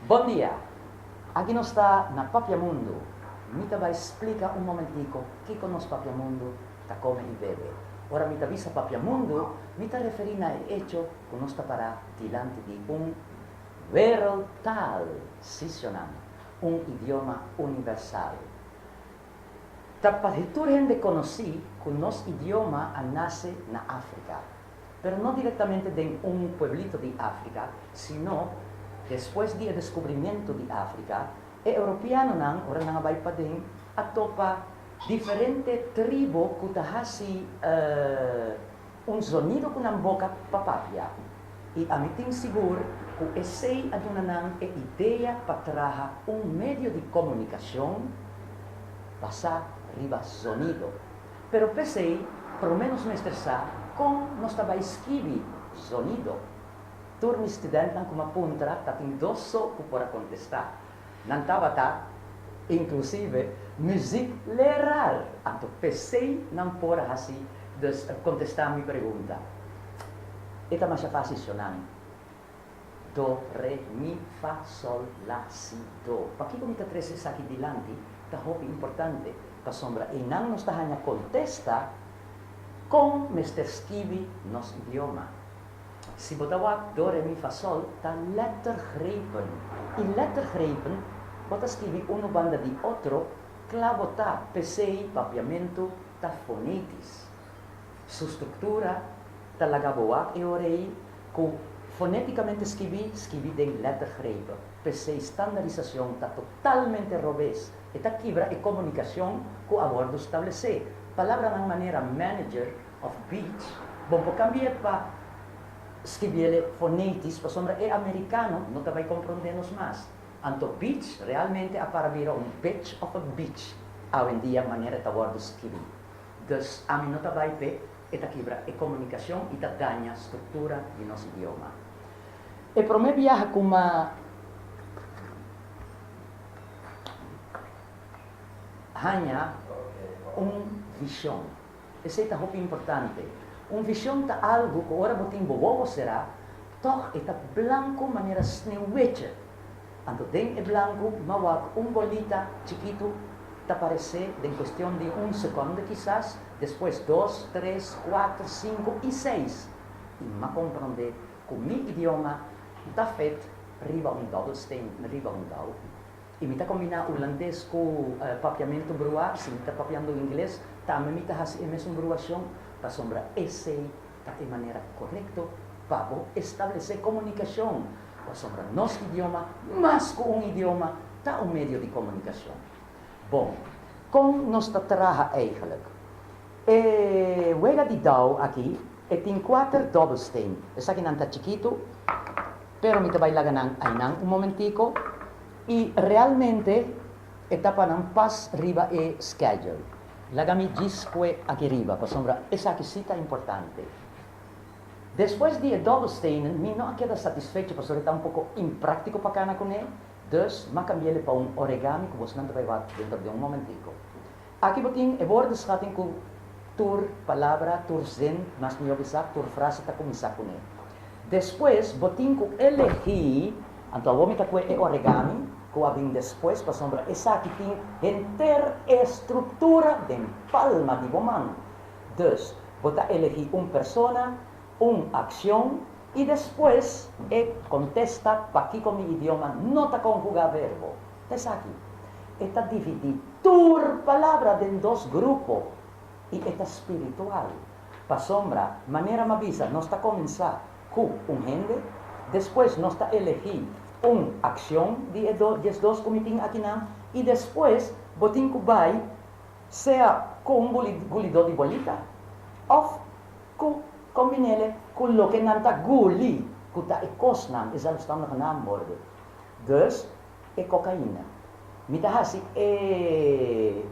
Bon dia! Aki nos ta na Papiamundu. Mi ta bai splika un momentico kico nos Papiamundu ta come y bebe. Ora mi ta bisa Papiamundu, mi ta referi na e hecho cu nos ta para dilanti di un wereldtaal, sisionan, un idioma universal. Ta pa tur hende conoci cu nos idioma a nace na Africa. Pero no directamente den un pueblito di Africa, sino despues di e descubrimiento di Africa, e europeanonan ora nan a bay paden a topa diferente tribo cu ta haci un zonido cu nan boca pa papia. Y ami tin sigur cu esey a duna nan e idea pa traha un medio di comunicacion basa riba zonido. Pero p'esei promé nos mester sa kon nos ta bai skibi zonido. Tur mi studentnan ku m'a puntra ta tin dos so ku por a kontestá. Nan tabata, inklusive, muziekleraar, anto p'esei nan por a hasi dus kontestá mi pregunta. E ta masha fásil shonan. Do, re, mi, fa, sol, la, si, do. Pakiko mi ta trese esaki dilanti ta hopi importante, pasobra einan nos ta haña kontesta kon mester skibi nos idioma. Si bo ta wak do, re, mi, fa, sol ta lettergrepen. I lettergrepen bo ta skibi unu banda di otro, kla bo ta, p'esei papiamentu ta fonetis. Su struktura ta laga bo wak e ora ei ku fonétikamente skibí, skibí den lettergrepen. P'esei standarisashon ta totalmente robes, e ta kibra e komunikashon ku a wòrdu stablesé. Palabranan manera manager òf beach bo por kambi'é pa skibi'é fonétis pasobra e amerikano no ta bai komprondé nos mas. Anto beach realmente a para bira un bitch òf a beach awendia manera e ta wòrdu skibí. Dus ami no ta bai p'e. E ta kibra e komunikashon i ta daña struktura di nos idioma. E promé biaha ku m'a haña un vishon. Esei ta hopi importante. Un vishon ta algu ku ora bo tin bo wowo será, tòg e ta blanku manera sneeuwwitje. Anto den e blanku m'a wak un bolita chikitu ta paresé den kuestion di un sekonde kisas, Despues dos, tres, kuater, sinku i seis. I m'a komprondé ku mi idioma ta fet riba un dobbelsteen, riba un dou. I mi ta kombiná ulandes ku papiamentu bruá, si mi ta papiando ingles, tambe mi ta hasi e mesun bruashon, pasobra esei ta e manera korekto pa bo establesé komunikashon, pasobra nos idioma, mas ku un idioma, ta un medio di komunikashon. Bon, kon nos ta traha eigenlijk? E wega di dou aki e tin kuater dobbelsteen. Esakinan ta chikitu, pero mi ta bai laga nan ainan un momentiko i realmente e ta pa nan pas riba e schedule. Laga mi djis kue aki riba pasobra esaki si ta importante. Despues di e dobbelstenen mi no a keda satisfecho pasobra e ta un poko impraktiko pa kana kuné. Dus, m'a cambi'ele pa un origami cu bosnan ta bay wak dentro di un momentico. Aki bo tin e woordenschatting cu tur palabra, tur zin, mas mihor bisa, tur frase ta cuminsa cune. Despues, bo tin cu elegi, anto awor mi ta cue e origami cu a bin despues pasobra esaki tin henter e structura den palma di bo man. Dus, bo ta elegi un persona, un accion y despues e contesta pakico mi idioma no ta conjuga verbo. Ta esaki. E ta dividi tur palabra den dos grupo y e ta spiritual. Pasobra, manera m'a bisa, nos ta cuminsa cu un hende, despues nos ta elegi un accion di e diesdos cu mi tin akinan y despues bo tin cu bay sea cu un gulidor di bolita of Ku kombinele ku loke nan ta guli ku ta e kosnan, e zelfstandige naamwoorden. Dus, e kokaina. Mi ta hasi e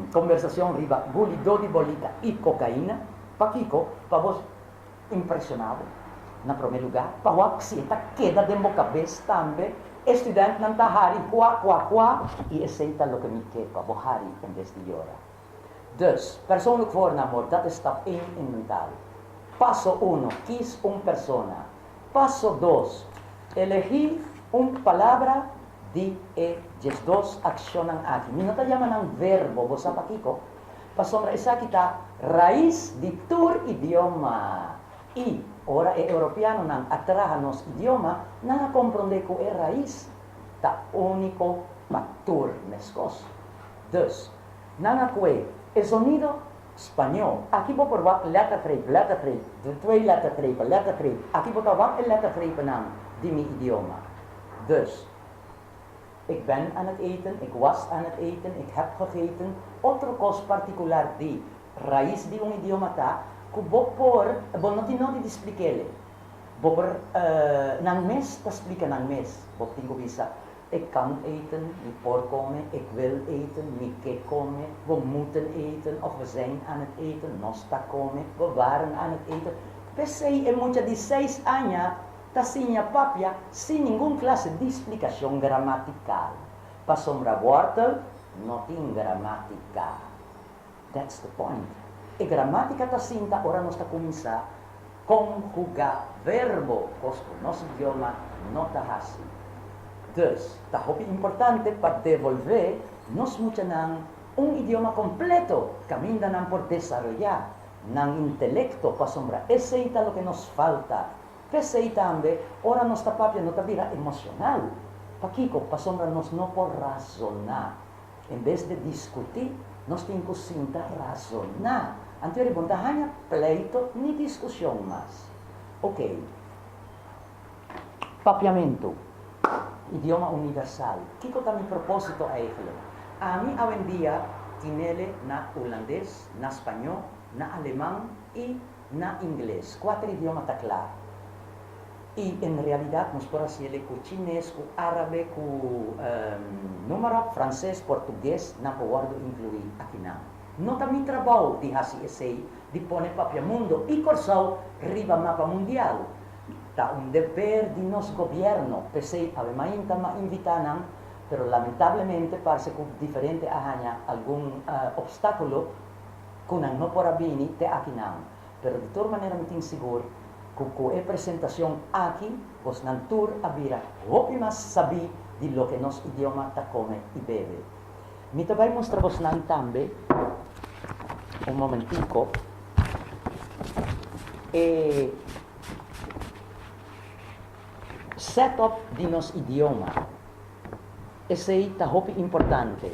kombersashon riba gulidó di bolita i kokaina. Pakiko? Pa bo impreshoná bo, na promé lugá, pa wak si e ta keda den bo kabes tambe. E studentnan ta hari hua hua hua i esei ta loke mi ke pa bo hari en bes di yora. Dus, persoonlijk voornaamwoord, dat is stap één in mijn taal. Paso uno, kies un persona. Paso dos, elegí. Un palabra di e 12 akshonnan aki. Mi no ta yama nan verbo, bo sa pakiko? Pasobra esaki ta rais di tur idioma. I ora e europeanonan a traha nos idioma, nan a komprondé ku e rais ta úniko pa tur meskos. Dus, nan a kue e zonido spañó. Aki bo por wak lettergreep, lettergreep, de twee lettergrepen, lettergreep. Aki bo ta wak e lettergrepennan di mi idioma. Dus, ik ben aan het eten, ik was aan het eten, ik heb gegeten. Otro kos partikular di rais di un idioma ta ku bo por, bo no tin nodi di splik'ele. Bo por, nan mes ta splika nan mes. Bo tin ku bisa, Ik kan eten, mi por kome, ik wil eten, mi ke kome, we moeten eten of we zijn aan het eten, nos ta kome, we waren aan het eten. P'esei e mucha di seis aña ta siña papia sin ningun klase di splikashon gramatikal. Pasobra wòrtel no tin gramátika. That's the point. E gramátika ta sinta ora nos ta kuminsá konhugá verbo, kos ku nos idioma no ta hasi. Dus, ta hopi importante pa devolvé nos muchanan un idioma kompleto kaminda nan por desaroyá nan intelekto pasobra esei ta loke nos falta. P'esei tambe ora nos ta papia no ta bira emoshonal. Pakiko? Pasobra nos no por razoná. En bes de diskutí, nos tin ku sinta razoná. Anto e bon ta haña pleito ni diskushon mas. Oké. Papiamentu, idioma universal. Kiko ta mi propósito eigenlijk? Ami awendia tinele na hulandes, na spañó, na aleman i na ingles. Kuater idioma ta kla. I en realidat nos por hasiele ku chines, ku árabe, ku noem maar op, franses, portugues, nan por wòrdu inkluí akinan. No ta mi trabou di hasi esei, di pone Papiamundo i Kòrsou riba mapa mundial. Ta un deber di nos gobièrnu, p'esei awe mainta m'a invitá nan, pero lamentablemente parse ku diferente a haña algun opstákulo ku nan no por a bini te akinan. Pero di tur manera mi tin sigur ku ku e presentacion aki bosnan tur a bira hopi mas sabí di loke nos idioma ta kome i bebe. Mi ta bai mustra bosnan tambe un momentico e setup di nos idioma. Esei ta hopi importante.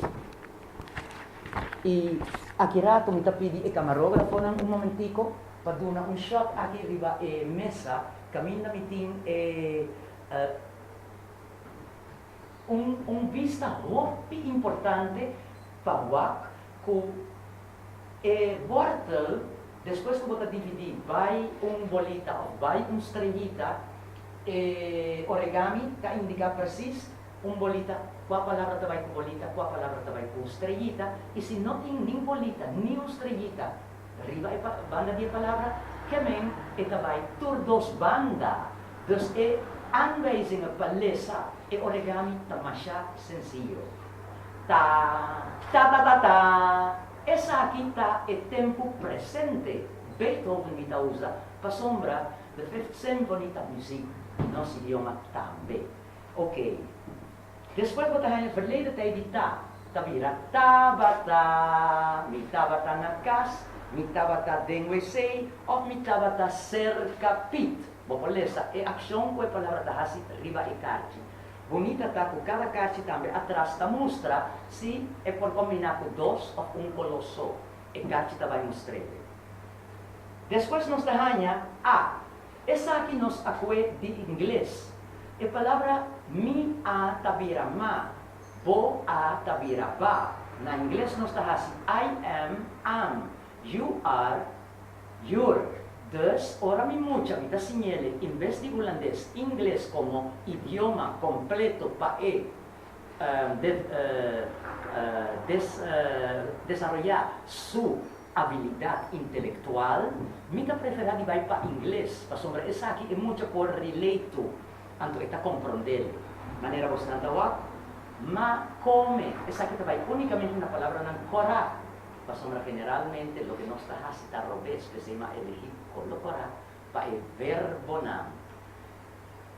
I aki rato mi ta pidi e kamarografonan un momentiko pa duna un shot aki riba e mesa kaminda mi tin e un un bista hopi importante pa wak ku e wortel despues ku bo ta dividí bai un bolita òf bai un streyita e origami ta indiká presis Un bolita, kua palabra ta bai ku bolita, kua palabra ta bai ku streyita, i si no tin nin bolita ni un streyita riba e banda di e palabra, kemen e ta bai tur dos banda. Dus e aanwijzingen pa lesa e origami ta masha sensiyo. Ta, ta ta ta ta! Esaki ta e tempu presente Beethoven mi ta usa pasobra The Fifth Symphony ta muziek di nos idioma tambe. Ok. Despues bo ta haña verleden tijd di ta, ta bira tabata. Mi tabata na kas, mi tabata den wc òf mi tabata serka Piet. Bo por lesa e akshon ku e palabra ta hasi riba e karchi. Bunita ta ku kada karchi tambe atras ta mustra si e por kombiná ku dos òf un koló so. E karchi ta bai mustr'é. Despues nos ta haña a. Esaki nos a kue di ingles. E palabra mi a ta bira ma, bo a ta bira ba. Na ingles nos ta hasi I am, am, you are, you're. Dus ora mi mucha mi ta siñ'ele in bes di hulandes, ingles komo idioma kompleto pa e desaroyá su abilidat intelektual, mi ta preferá di bai pa ingles, pasobra esaki e mucha por relate to, anto e ta komprondel. Manera bosnan ta wak, ma kome, esaki ta bai únikamente na palabranan kòrá, pasobra generalmente loke nos ta hasi ta robes, p'esei m'a elegí kolo kòrá pa e verbonan.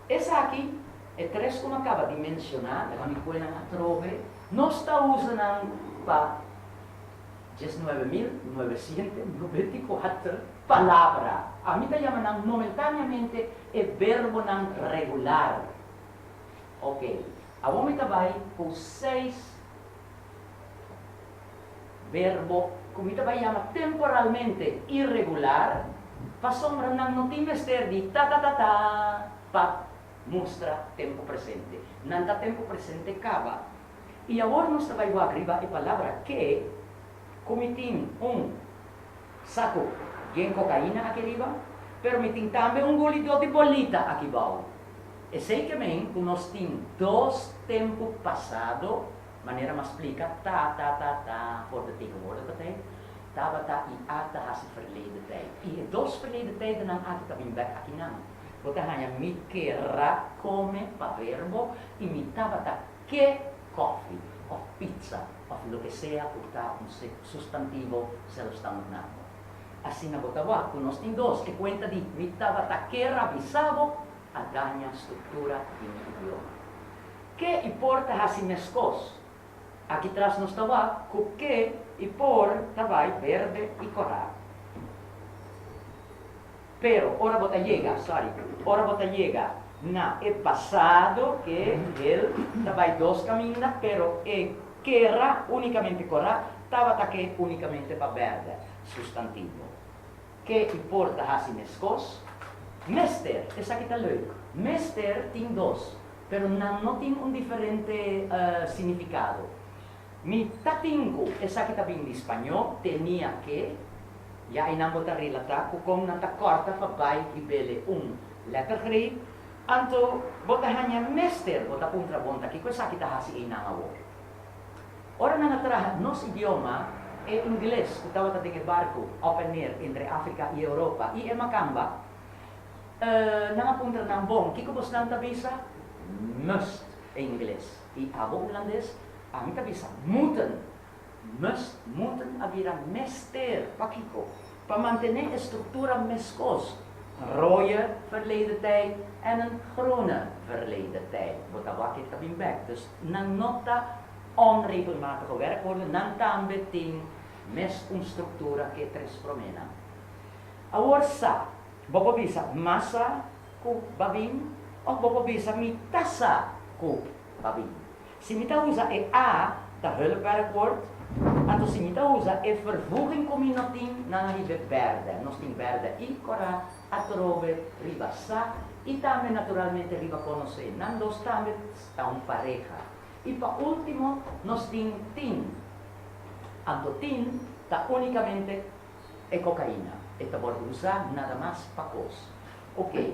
Esaki. E tres ku mi a kaba di menshoná, laga mi kue nan atrobe, nos ta usa nan pa 19.994 palabra. Ami ta yama nan momentáneamente e verbonan regular. Ok, awor mi ta bai ku seis verbo ku mi ta bai yama temporalmente irregular, pasobra nan no tin mester di ta ta ta ta pa mustra tempu presente. Nan ta tempu presente kaba. I awor nos ta bai wak riba e palabra ke, ku mi tin un saku yen kokaina aki riba, pero mi tin tambe un gulidó di bolita aki bou. Esei ke men ku nos tin dos tempu pasado, manera m'a splika, ta, ta, ta, ta, for de tegenwoordige tijd, tabata i a ta hasi verleden tijd. I e dos verleden tijdennan aki ta bin bek akinan. Bo ta haña mi kera kome pa verbo i mi tabata ke kòfi òf pitsa òf loke sea ku ta un sustantivo zelfstandig naamwoord. Asina bo ta wak ku nos tin dos, e kuenta di mi tabata kera bisa bo a daña struktura di mi idioma. Ke i por ta hasi meskos. Aki tras nos ta wak ku ke i por ta bai berde i kòrá. Pero ora bo ta yega, sorry, ora bo ta yega na e pasado ke el ta bai dos kaminda, pero e kera únikamente kòrá tabata ke únikamente pa bèrdè, sustantivo. Ke i por ta hasi meskos? Mester, esaki ta leuk. Mester tin dos, pero nan no tin un diferente signifikado. Mi ta tin ku esaki ta bin di spañó, tenía que, ya einan bo ta relatá ku kon nan ta kòrta pa bai hibele un lettergreep, anto bo ta haña mester, bo ta puntra bon ta kiko esaki ta hasi einan awor. Ora nan a traha nos idioma, e ingles ku tabata den e barku op en neer entre Afrika i Europa i e makamba, nan a puntra nan bon kiko bosnan ta bisa? Must, e ingles, i abo hulandes? Ami ta bisa moeten. Must, moeten a bira mester. Pakiko? Pa mantené e struktura meskos, rode verleden tijd en een groene verleden tijd. Bo ta wak e ta bin bek. Dus nan no ta onregelmatige werkwoorden, nan tambe tin mes un struktura ke tres proménan. Awor sa, bo por bisa m'a sa ku ba bin òf bo por bisa mi ta sa ku ba bin. Si mi ta usa e a ta hulpwerkwoord, anto si mi ta usa e vervoeging ku mi no tin nan riba e bèrdè. Nos tin bèrdè i kòrá atrobe riba sa i tambe naturalmente riba konosé. Nan dos tambe ta un pareha. I pa último nos tin tin. Anto tin ta únikamente e kokaina. E ta wòrdu usá nada mas pa kos. Oké.